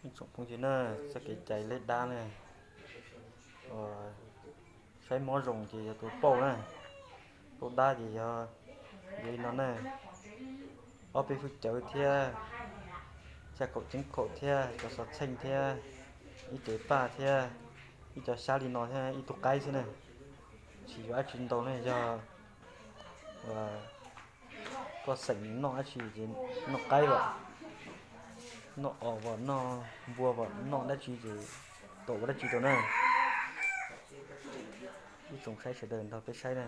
Ib tsoom phooj ywg na, txoj kev cais lej dab na, saib mob zoo ces yog tus pauj na, pauj dab ces yog li no na, ob peb hwj cawv thiab, xya kaum ceeb kaum thiab, cov xov txheej thiab, ib cev paj thiab, ib co xyab li no thiab ib tug qaib xwb na. Tsis yuav dab tsi ntau ne, yog koj xeem noj dab tsi ces noj qaib os, noj os os, noj npua os, noj dab tsi ces tau ua dab tsi rau na. Ib tsoom saib sawv daws nrog peb saib na.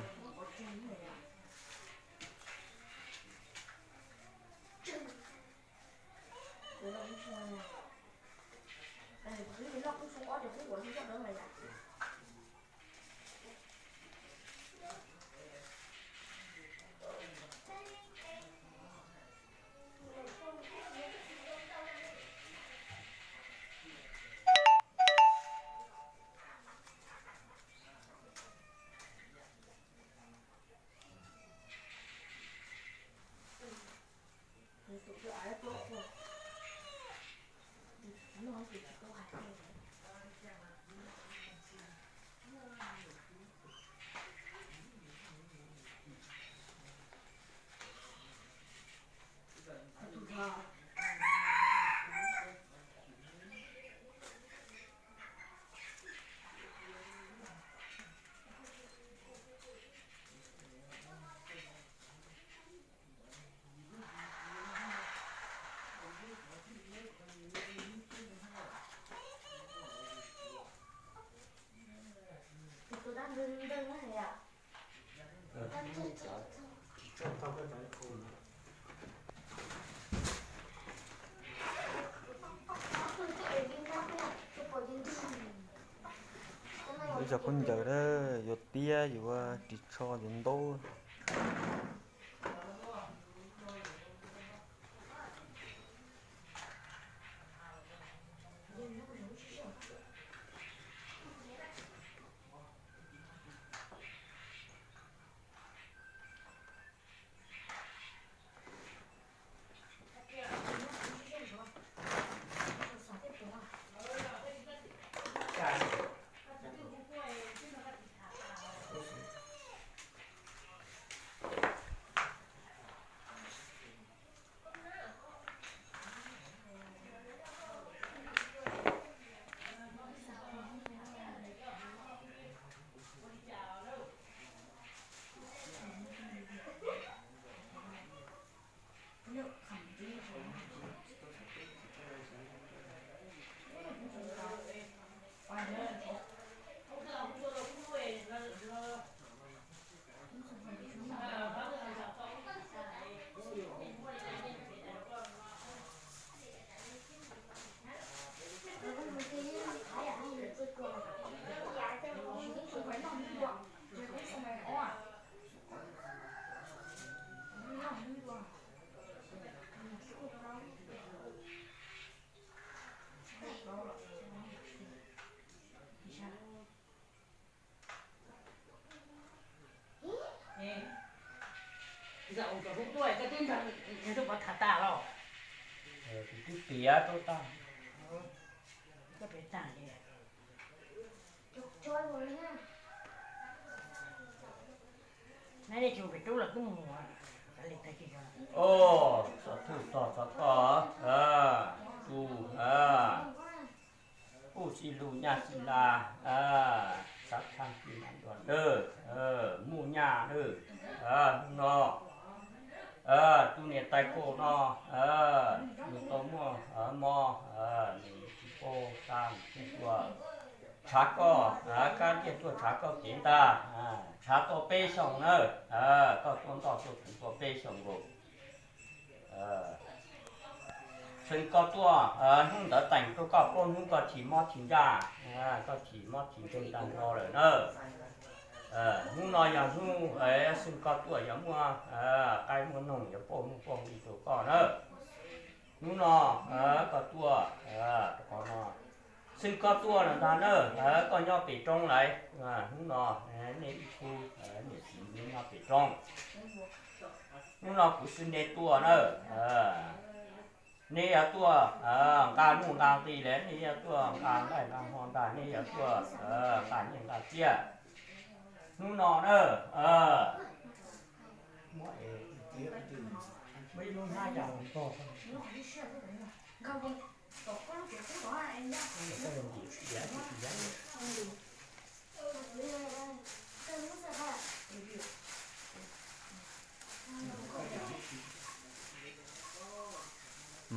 Ib zog khaub ncaws na, yuav piab yuav ris tsho yuav ntaub. Twb piav rau tag. Os, xov thwj tog txog koj, tus kuj txij lug nyaj txij la, tshav tshaj txij nram ntuag dawj, muaj nyaj dawj, hnub no tus niam tais kaum no nws tau muaj mob, nws tsis paub sab nws tub tuaj tshav koj, kab tiaj tuaj tshav koj kev ntag, tshav tau peb xyoos na, koj tuaj ntoj tuaj teev tau peb xyoos nkaus. Xeem koj tuaj hnub ntawd teem rau koj plaub hnub koj chim mob chim ntsaj, koj chim mob chim ntsaj tag nrho lawm na. Hnub no yog hnub xeem koj tuaj yog muaj qaib muaj noog yuav pauj nuj pauj nqi rau koj na. Hnub no koj tuaj, qhov no xeem koj tuaj lawm ntag na, koj nyob pem roob lawm. Hnub no nej ib khub niam txiv nyob pem roob. Hnub no kuv xwb nej tuaj na. Nej yuav tuaj nqa nuj nqa nqis lawm, nej yuav tuaj nqa nqaij nqa hmo ntag, nej yuav tuaj nqa nyiaj nqa txiaj. Hnub no na,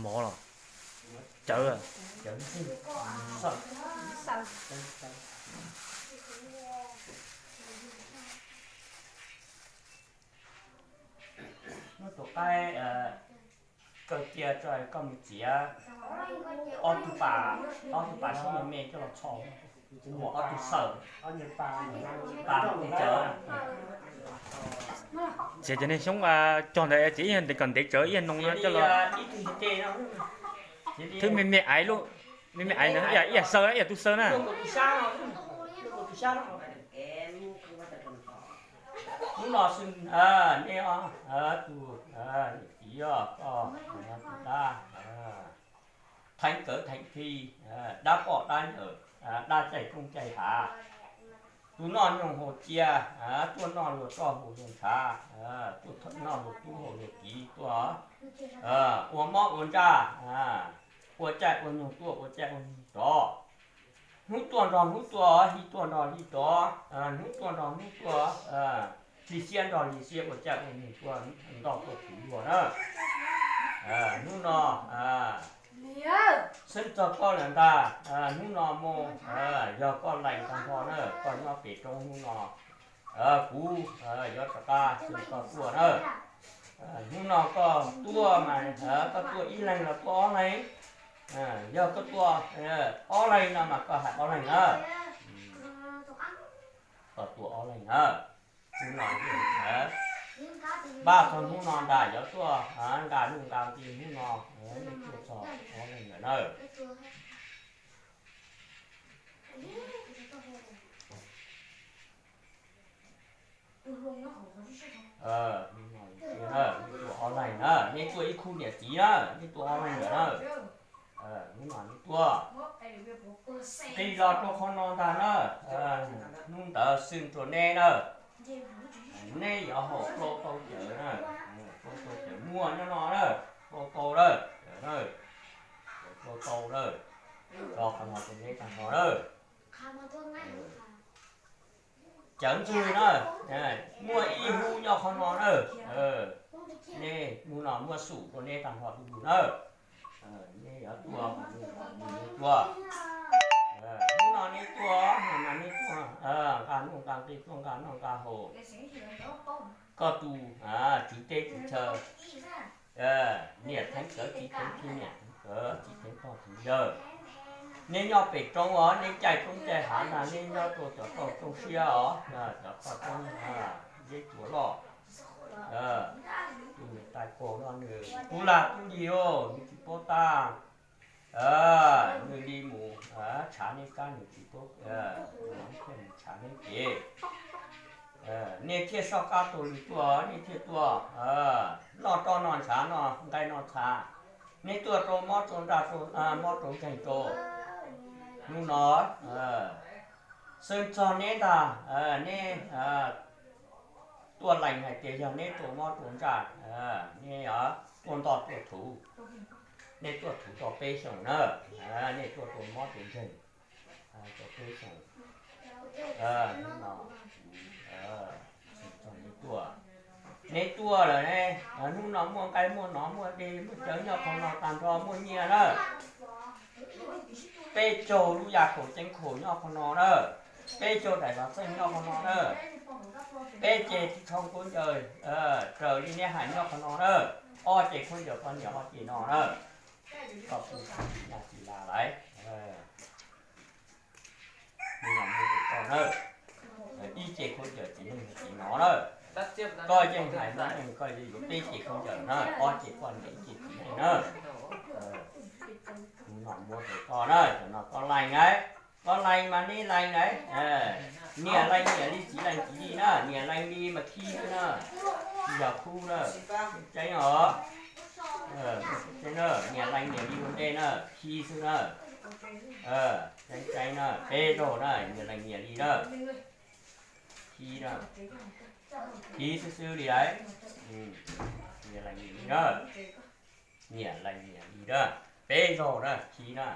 mov los cawv. Muab tus qaib kaw cia tso koj mus txiav ob tug pas, ob tug pas sib me me coj los txhos, ob tug xawm, pas tus cawv. Txiav cov niag xyoob cog ntawd txiav ib yam ntev kom ntev tsawv ib yam noo no coj los. Thwb me me aiv, me me aiv ntawd ib yam xaw, ib yam tug xaw na. Hnub no xwb, nej ob tug niam txiv os, koj tus dab theev kawv theev khi, dab poj dab yawm, dab caij roob caij hav, tus noj nyoog haus cia, tuaj noj luag roj haus luag ntshav, tuaj noj luag tub haus luag kiv tuaj, ua mob ua ntsaj, ua caij ua nyoog tuaj ua caij ua nyoog rov. Hnub tuaj nrog hnub tuaj, hli tuaj nrog hli rov, hnub tuaj nrog hnub tuaj, hli xiab nrog hli xiab ua caij ua nyoog tuaj, ntoj tuaj puv luag na. Hnub no xeeb txog koj lawm ntag, hnub no mus, yog koj lees tag nrho na, koj nyob pem roob hnub no, kuv yuav rov qab xeeb koj tuaj na. Hnub no koj tuaj mas koj tuaj ib leeg los tuaj ob leeg, yog koj tuaj ob leeg no mas koj hais ob leeg na. Koj tuaj ob leeg na. Hnub no npaj txog hnub no ntag yuav tuaj nqa nuj nqa nqi hnub no, nej tuaj txog ob leeg lawm na. Nej tuaj ob leeg na, nej tuaj ib khub niam txiv na, nej tuaj ob leeg lawm na. Hnub no nej tuaj nqis los rau qhov no ntag na. Hnub ntawd xwb rau neb na, neb yuav haum plaub tau cawv na, plaub tau cawv muaj nyob no na, plaub tau na, plaub tau na, tso qhov no rau neb tag nrho na. Cawv ntxwg na, muaj ib hub nyob qhov no na. Nej hnub no muab xum rau neb tag nrho du lug na. Nej yuav tuaj, tuaj, hnub no neb tuaj, hnub no neb tuaj nqa nuj nqa nqi tuaj nqa noj nqa haus. Koj tus tswv teb tswv chaw, niam theev kawv txiv theev txiv, niam theev kawv txiv theev pog theev yawg, neb nyob pem roob os, neb caij roob caij hav ntag, neb nyob rau cov toj roob siab os, cov toj roob zeb tsuas loj. Tus niam tais pog no nws tub lag tub yig os, nws tsis paub tab, nws li mus tshav neb kab, nws tsis paub, nws thiaj mus tshav neb kev. Nej thiaj soj qab taug lw tuaj, nej thiaj tuaj noj roj noj ntshav noj nqaij noj txha, nej tuaj rau mob rau ntsaj, mob rau nkeeg rau. Hnub no xeeb txog neb ntag, neb tuaj lees hais tias yog neb rau mob rau ntsaj, neb tuaj ntoj tuaj thuv, nej tuaj thuv tau peb xyoos na, nej tuaj rau mob rau nkeeg tau peb xyoos. Hnub no xeeb txog neb tuaj, neb tuaj lawm ne, hnub no muaj nqaij muaj no muaj dej muaj cawv nyob qhov no tag nrho, muaj nyiaj na. Peb caug lub yaj khaum ceeb khaum nyob qhov no na, peb caug daim xov txheej nyob qhov no na, peb ceg txhob khaub ncaws raws li neb hais nyob qhov no na, ob ceg khaub ncaws poj niam ob ceg no na. Koj puas tsis nyaj tsis las lawm? Hnub no muab rau koj na, ib ceg khaub ncaws txiv neej txiv no na. Koj yeej hais no, koj yuav peb ceg khaub ncaws na, ob ceg poj niam ib ceg txiv neej na. Hnub no muab rau koj na, tam no koj lees na, koj lees mas neb lees na. Niam lees niam li, txiv lees txiv li na, niam lees li mas khib xwb na, tsis yog khub na. Tseeb os, tseeb Nyiam lees nyiam li ua ntej na, khi xwb na. Tseeb tseeb na, peb zaug na, nyiam lees nyiam li na. Khi na, khi xwb xwb li lauj. Nyiam lees nyiam li na, nyiam lees nyiam li na, peb zaug na, khi na.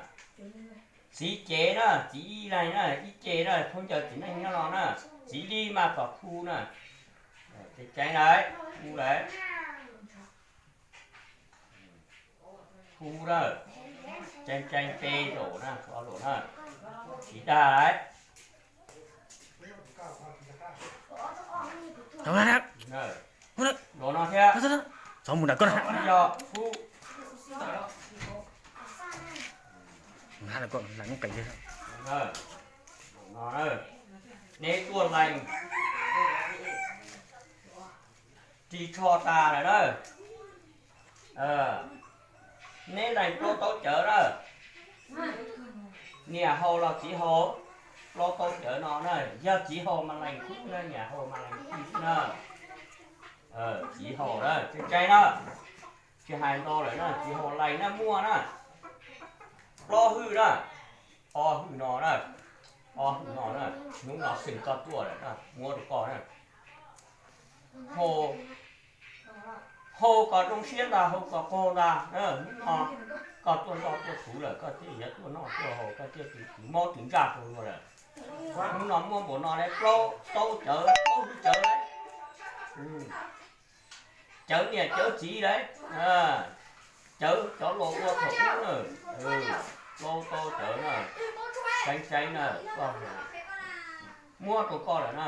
Txiv cev na, txiv ib leeg na, ib ce na, khaub ncaws txiv neej nyob no na, txiv li mas kom khu na. Tseeb tseeb lauj, khu lauj. Khu na, tseeb tseeb peb zaug na, ob zaug na, tsis dag lauj. Zaum no thiab, txhob mus nram koj na. Khu, zaum no, neb tuaj lees ris tsho tas lawm na. Neb lees plaub taub cawv na. Niam haus los txiv haus, plaub taub cawv no na, yog txiv haus mas lees khub na, niam haus mas lees khub xwb na. Txiv haus na, tseeb tseeb na, tsis hais ntau lawm na, txiv haus lees na, muaj na. Plaub hwj na, ob hwj no na, ob hwj no na, hnub no xeem koj tuaj lawm na, muab rau koj na. Haus, haus kom zoo siab ntag, haus kom qaug ntag. Hnub no koj tuaj noj tuaj kuv lawm, koj thiaj yuav tuaj noj tuaj haus, koj thiaj tus kwv mob tus ntsaj rau luag lawm. Hnub no muaj npaum no lauj, plaub taub cawv, plaub hwj cawv lauj. Cawv niam cawv txiv lauj, cawv cov laus ua thaum ub na, plaub taub cawv na, tseeb tseeb na, koj, muab rau koj lawm na.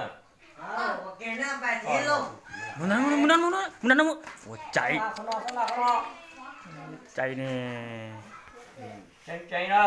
Mus na, mus na, mus na, mus na, mus na, ua caiv, caiv ne, tseeb tseeb na.